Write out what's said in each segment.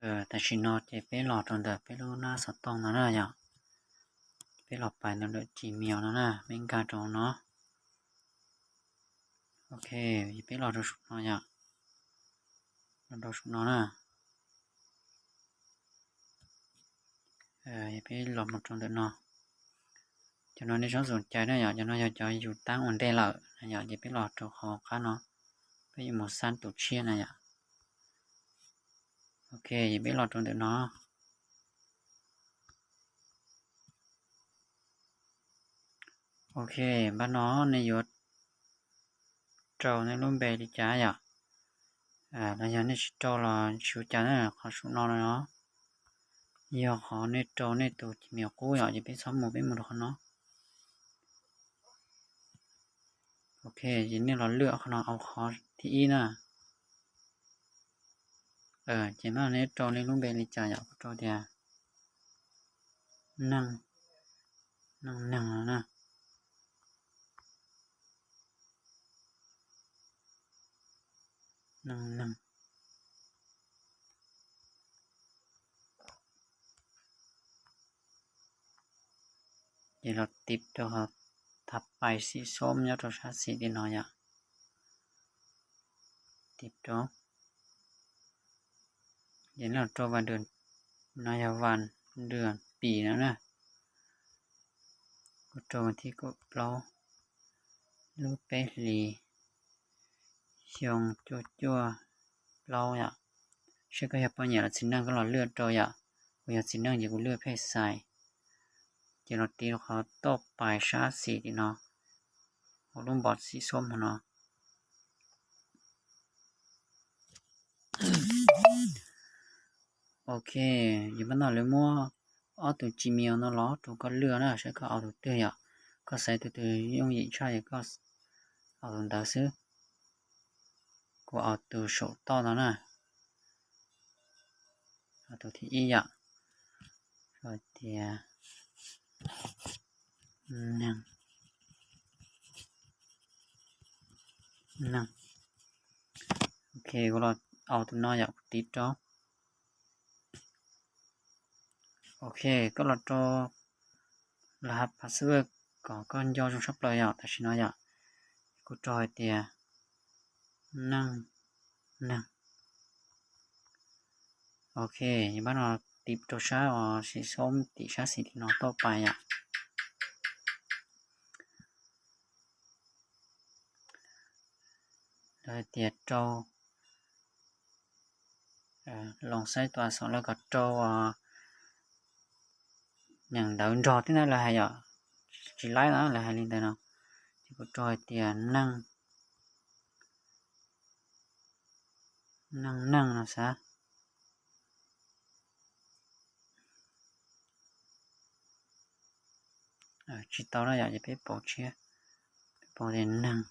Tam sim no ces peb los rau ntawm peb lub nab xov tooj no na yom. Peb los pais ntawm Gmail no na, peb nkag rau no. Ok, peb los rau saum no yom. Los rau saum no na. Peb los mus rau ntawm no. Cov no nej txhob xum cai na yom, cov no yog cov yus tab ua ntej lawm na yom, ces peb los rau qhov qab no, peb yuav mus xab tus tshiab na yom. Ok, ces peb los rau ntawm no. Ok, npaj no nej yuav rau nej lub npe li cas yom. Los yog nej tsis rau los tsis ua cas na, qhov saum no no yog qhov nej rau nej tus Gmail qub yom, ces peb txhob mus, peb mus rau qhov no. Ok, ces nej los lwaj qhov no, au qhov thib ib na. Ces npaj no nej rau nej lub npe li cas yom, kuv rau tias Neej, Neej Neeg no na. Neej Neeg. Ces los tiv rau qhov thav pais xim xoob nyob rau sab xis tim no yom. Tiv rau. Ces nej los rau vas dwm, no yog vas dwm pis no na. Kuv rau vas thib kaum plaub lub peb hlis xyoo cuaj cuaj plaub yom. Seb koj yog poj niam los txiv neej koj los lwaj rau yom. Kuv yog txiv neej ces kuv lwaj phej xais. Ces los tiv rau qhov toj pais sab xis tim no, hauv lub npos xim xoob hauv no. Ok, yog npaj no lawv muab ob tug Gmail no los rau koj lwaj na, saib koj aus tus twg yom. Koj xaiv tus twg yooj yim tshaj ces koj aus tus ntawd xwb. Kuv aus tus saum toj no na, aus tus thib ib yom. Tias Neeg, Neeg. Ok, kuv los aus tus no yom, kuv tiv rau. Ok, koj los rau los hab password kom koj nco zoo tshaj plaws yom, tam sim no yom. Kuv rau hais tias Neej, Neeg. Ok, npaj no tiv rau sab uas xim xoob tim sab xis tim no toj pais yom. Lawv hais tias rau, los saib tus a xom lawv kom rau nyeem ntawv nrog thiab na lawv hais yom. Tsis laib na lawv hais li ntawd no. Ces kuv rau hais tias Neej, Neej Neeg no xav. Tsis tau na yom, ces peb pauv tshiab, peb pauv tias Neeg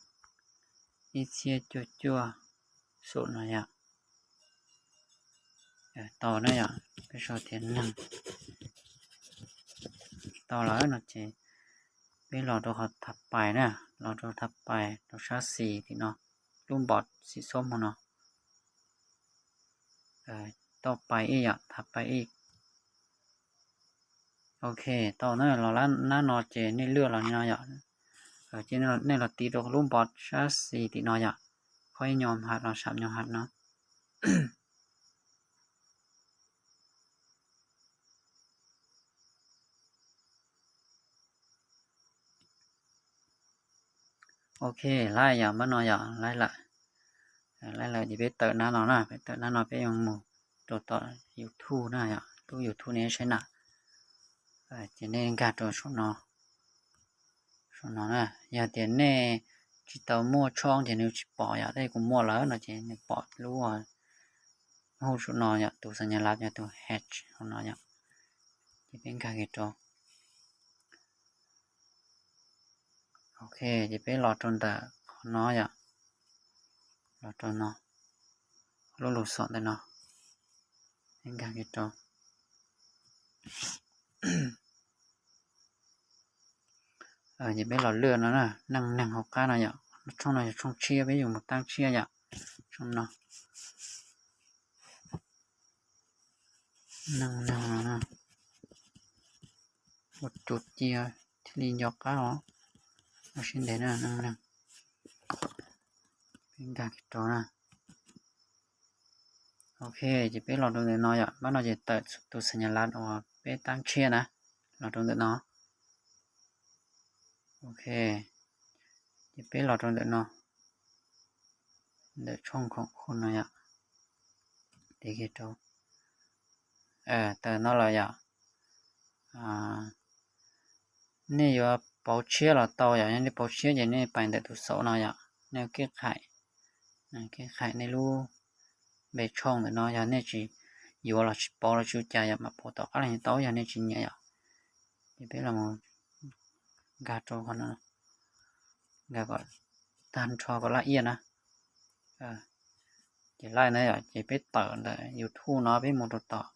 ib txhiab cuaj cuaj xum no yom. Tau na yom, peb sau tias Neeg. Tau lawm no ces peb los rau qhov thav pais na, los rau thav pais rau sab xis tim no, lub npos xim xoob hauv no. Toj pais ib yom, thav pais ib. Ok, tau na, los nab no ces nej lwaj los li no yom. Ces nej los tiv rau lub npos sab xis tim no yom, qhov ib nyuag ham los sam nyuag ham no. Ok, laib yom, npaj no yom, laib lawm. Laib lawm ces peb tawm nab no na, peb tawm nab no peb yuav mus rau tom YouTube na yom, lub YouTube nej saib na. Ces nej nkag rau saum no, saum no na. Yog tias nej tsis tau muaj tshoob ces nws tsis pom yom, tab sis kuv muaj lawm no ces nws pom lub hu saum no yom, tus xas nyas lav yog tus H hauv no yom. Ces peb nkag kiag rau. Ok, ces peb los rau ntawm qhov no yom, los rau no, lub lus xom ntawm no, peb nkag kiag rau. Ces peb los lwaj no na, Neej Neeg hauv qab no yom, tshooj no yog tshooj tshiab, peb yuav mus tab tshiab yom, tshooj no. Neeg neeg no na, ua tus cia thiaj li nco qab os. Ua siab ntev na, neeg neeg. Peb nkag kiag rau na. Ok, ces peb los rau ntawm no yom, pab no ces tawm tus xas nyas lav uas peb tab tshiab na, los rau ntawm no. Ok, ces peb los rau ntawm no, ntawm tshooj khoom khu no yom. Tiv kiag rau, tawm no lawm yom. Nej yuav pauv tshiab los tau yom, yog nej pauv tshiab ces nej pais ntawm tus xauv no yom, nej kev qhaim, kev qhaim nej lub npe tshooj ntawm no, yog nej tsis yuav los tsis pauv los tsis ua cas yom, mam pauv tom qab los yeej tau yog nej tsis nyiam yom. Ces peb los nkag rau qhov no, nkag kom tag nrho kom laj iaj na. Ces laj na yom, ces peb tawm ntawm YouTube no peb mus rau tom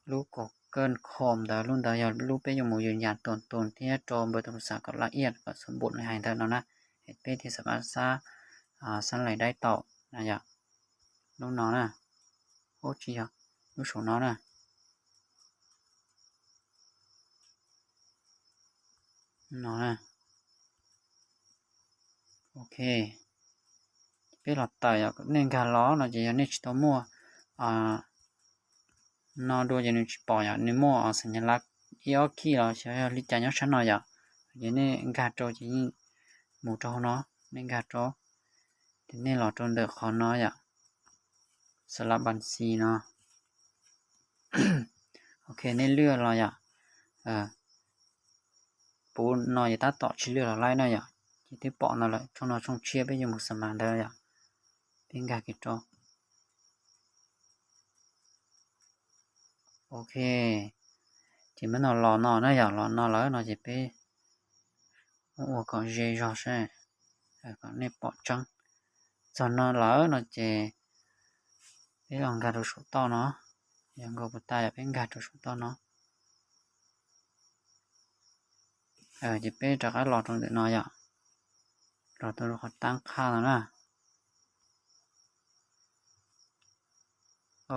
lub Google Chrome ntawd, lub ntawd yog lub peb yuav mus yws yas tus tus thiab rau npawb tus xav kom laj iaj kom xub npum hais ntawm no na. Peb thiaj xam mab xab, xab lais daib tau na yom. Lub no na, ub tsis yog, lub saum no na. No na. Ok, peb los tawm yom, nej nkag los no ces yog nej tsis tau muaj no dua ces nws tsis pom yom, nws muaj xas nyas lav ib ob khij los xyov yog li cas nyob sab no yom. Ces nej nkag rau ces yeej mus rau hauv no, nej nkag rau, ces nej los rau ntawm qhov no yom, xas lav npas xis no. Ok, nej lwaj los yom, puv no ces tab tom tsis lwaj los laib na yom, ces twb pom no lawm, tshooj no tshooj tshiab peb yuav mus xas mas ntawd yom, peb nkag kiag rau. Ok, ces peb no los no na yom, los no lawm no ces peb ua kom ze zog seb kom nej pom tseeb. Txog no lawm no ces peb los nkag rau saum toj no, yog nkaus puas tas yom, peb nkag rau saum toj no. Ces peb rov qab los rau ntawm no yom, los rau qhov tab qhaj no na.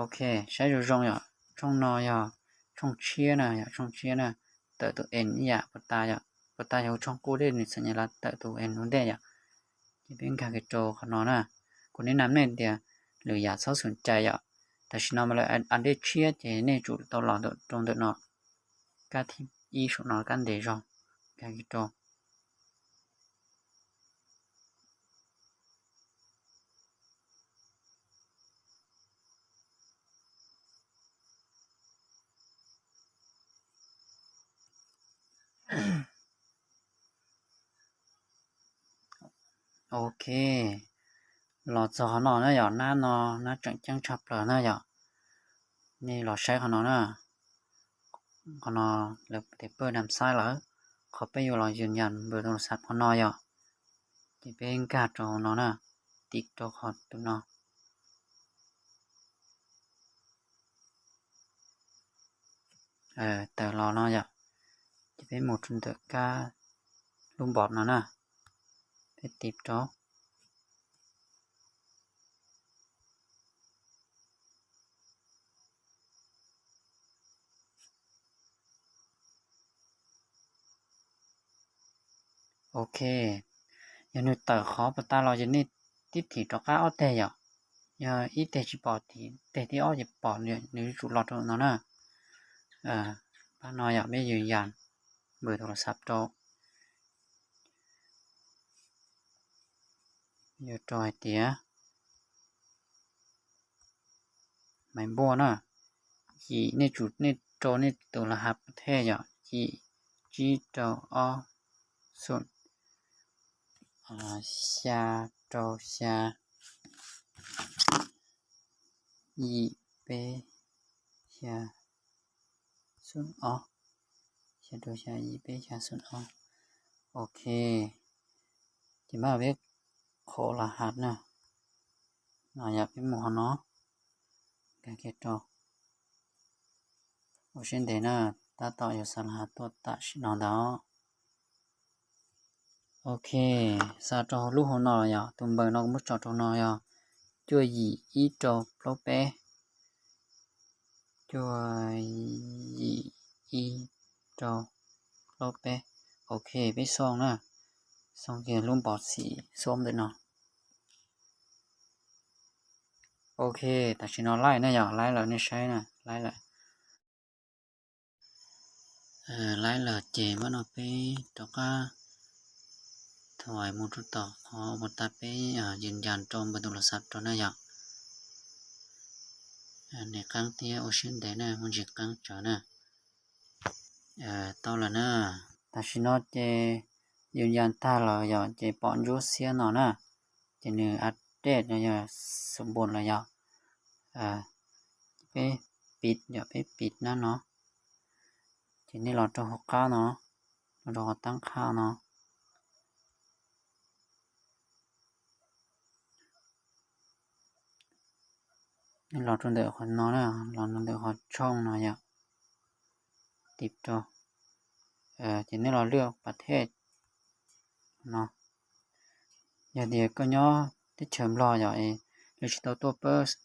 Ok, saib zoo zoo yom, tshooj no yog tshooj tshiab na, yog tshooj tshiab na, tawm tus N ib yam puas tas yom, puas tas yog hu tshooj qub thiab nws xas nyas lav tawm tus N ua ntej yom. Ces peb nkag kiag rau qhov no na, kuv nim nam nej tias lwm yam txhob xum cai yom, tam sim no mas lawv a dej tshiab ces nej tsum tau los rau ntawm no, kab thib ib saum no kab ntev zog, nkag kiag rau. Ok, los txog qhov no na yom, nab no nab tseem ceeb tshaj plaws na yom. Nej los saib qhov no na, qhov no lawv tias pawg nam xaib lawm, qhov peb yuav los yws yas npawb tus xav qhov no yom. Ces peb nkag rau no na, tiv rau qhov tus no. Tawm los no yom, ces peb mus rau ntawm kab lub npom no na, peb tiv rau. Ok, yog nws tawm qhov puas tas los ces nej tib thim rov qab ob teg yom. Yog ib teg tsis pom, teg thib ob ces pom, nws yuav tsum los rau no na. Pab no yom, peb yws yas npawb tus xav rau, yuav rau hais tias maiv npuaj na, yim, nej tsum nej rau nej tus las has thej yom, yim tsib rau ob xoom, xya rau xya, yim peb xya xoom ob, xya rau xya, yim peb xya xoom ob. Ok, ces mam peb qhov las has na, no yog peb mus qhov no, nkag kiag rau. Ua siab ntev na, tab tom yuav xa las has tuaj tam sim no ntag. Ok, xa rau lub hauv no yom, tus npawb no kuv muab tso rau no yog cuaj yim ib rau plaub peb, cuaj, yim, ib, rau, plaub, peb. Ok, peb xoo na, xoo kiag lub npov xim xoob ntawm no. Ok, tam sim no laij na yom, laij lawm nej saib na, laij lawm. Laij lawm ces npaj no peb rov qab thaum mus rau tom qhov uas tas peb yws yas rau npawb tus los xav rau na yom. Niam qeeb thiab ua siab ntev na, muaj ntsis qeeb tsawv na. Tau lawm na. Tam sim no ces yws yas tag lawm yom, ces pom ntsuab xiab no na, ces nws update los yog xu npum lawm yom. Peb piv yom, peb piv nab no, ces nej los rau hauv qab no, los rau qhov tab qha no. Nej los rau ntawm qhov no na, los rau ntawm qhov tshooj no yom, tim rau, ces nej los lwaj pas thej no. Yog tias koj nyob teb chaws Nplog yom, lawv tsis tau tuaj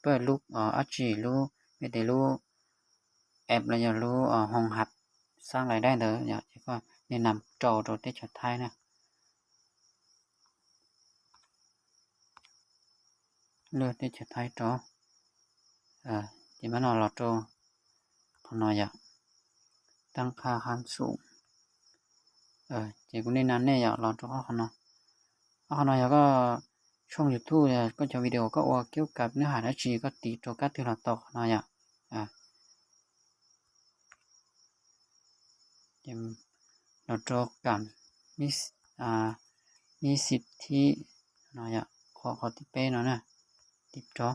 pab lub dab tsi, lub, peb tias lub app los yog lub hoo hab xab lais dai ntawd yom, ces koj niaj nam rau rau teb chaws Thaib na. Lwaj teb chaws Thaib rau, ces npaj no los rau qhov no yom, tab qha hab xum. Ces kuv niaj nam nej yom, los rau qhov no. Qhov no yog koj tshooj YouTube, koj cov video koj ua kiab kav nwj ham dab tsi koj tiv rau kab twg los tau qhov no yom. Los rau kam nib xib thib no yom, qhov, qhov thib peb no na, tim rau.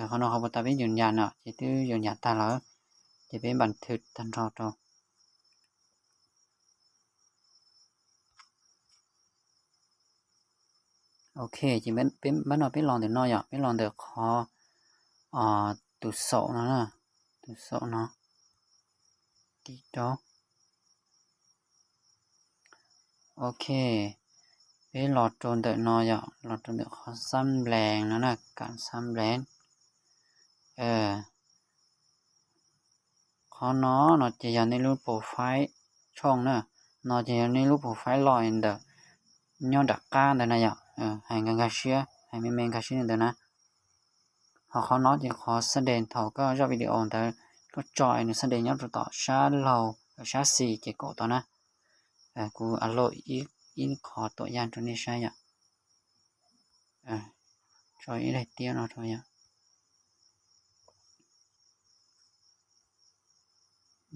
Qhov no qhov uas tas peb yws yas no ces twb yws yas tag lawm, ces peb npas thwm tag nrho rau. Ok, ces npaj no peb los ntawm no yom, peb los ntawm qhov tus xaum no, tus xaum no, tim rau. Ok, peb los rau ntawm no yom, los rau ntawm qhov xab nplees no na, kam xab nplees. Qhov no no ces yog nej lub profile tshooj na, no ces yog nej lub profile log ntawm nyob nram qab ntawd na yom, hais nkag nkag siab, hais me me nkag siab li ntawd na. Ho qhov no ces qhov xab des thaum koj zaj video ntawd koj tso es nws xab des nyob rau tom sab laug, sab xis ces kaum tau na. Kuv upload ib qho tuam yaj rau nej saib yom. Tso ib daim tiab no rau yom.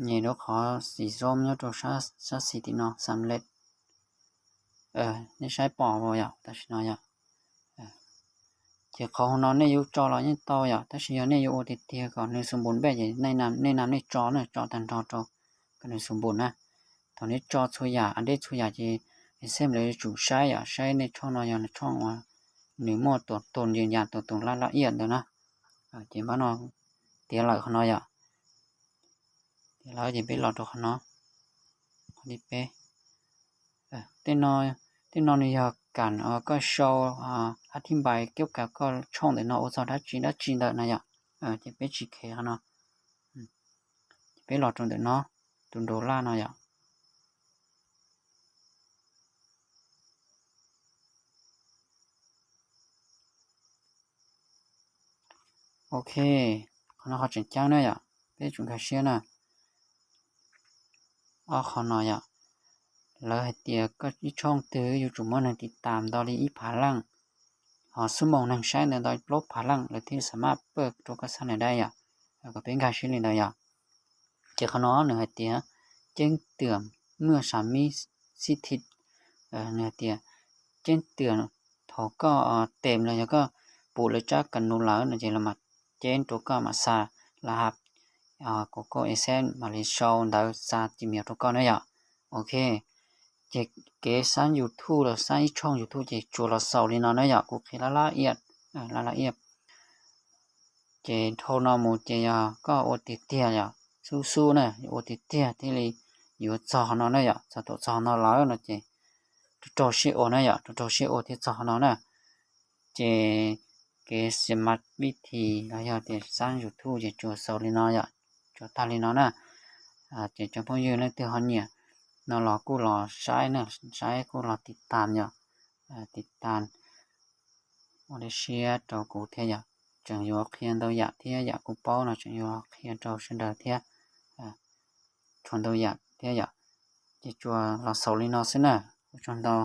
Nyem rau qhov xim zoo nyob rau sab xis tim no, xam lej. Nej saib pom yom, tam sim no yom. Ces qhov no nej yuav tso los yeej tau yom, tab sis yog nej yuav ua tiag tiag kom nws xu npum npej ces nej nam nej tso na, tso tag nrho rau kom nws xu npum na. Thaum nej tso txhua yam, a deb txhua yam ces xem lawv yuav tsum saib yom, saib nej tshooj no yog nws tshooj uas nws muaj tus tus yws yas tus tus laj laj iaj ntawd na. Ces npaj no tiav lawm qhov no yom. Tiav lawm ces peb los rau qhov no, qhov thib peb. Tej no nws yog kam koj sau hab thib npais kiab kav koj tshooj ntawm no ua txog dab tsi dab tsi ntawm no yom. Ces peb tsis khev qhov no, ces peb los rau ntawm no, tus nraud laj no yom. Ok, qhov no qhov tseem ceeb na yom, peb tsum nkag siab na. Ob qho no yom, lawv hais tias koj ib tshooj twg yuav tsum muaj neeg tiv tam nto li ib phav leej, ho xub moos neeg saib ntawd nto plaub phav leej lawv thiaj xam maj pawj rau koj xab nais dai yom. Kom peb nkag siab li ntawd yom. Ces qhov no nws hais tias ceeb twm muaj sam mib xib thib, nws hais tias ceeb twm thaum koj tes los yog koj pum lawv tsab ka nus lawm no ces los mam ceeb rau koj mam xa la hab Google AdSense mam li sau ntawv xa Gmail rau koj na yom. Ok, ces kev xab YouTube los xab ib tshooj YouTube ces tsuas los xaus li no na yom, kuv qhia laj laj iaj, laj laj iaj. Ces dhau no mus ces yog koj ua tiag tiag yom, xub xub na, ua tiag tiag thiaj li yuav txog qhov no na yom, txog thaum txog qhov no lawm no ces rau rau siab ua na yom, rau rau siab ua thiaj txog qhov no na. Ces kev xi mas vib thim los yog tias xab YouTube ces tsuas xaus li no yom, Tsuas tag li no na. Ces cov phooj ywg leej twg ho nyiam no los kuj los saib na, saib kuj los tiv tas yom, tiv tas ua dej siab rau kuv thiab yom. Tseem yuav qhia ntau yam thiab, yam kuv paub no tseem yuav qhia rau sawv daws thiab, tshuav ntau yam thiab yom. Ces tsuas los xaus li no xwb na, ua tsaug ntau.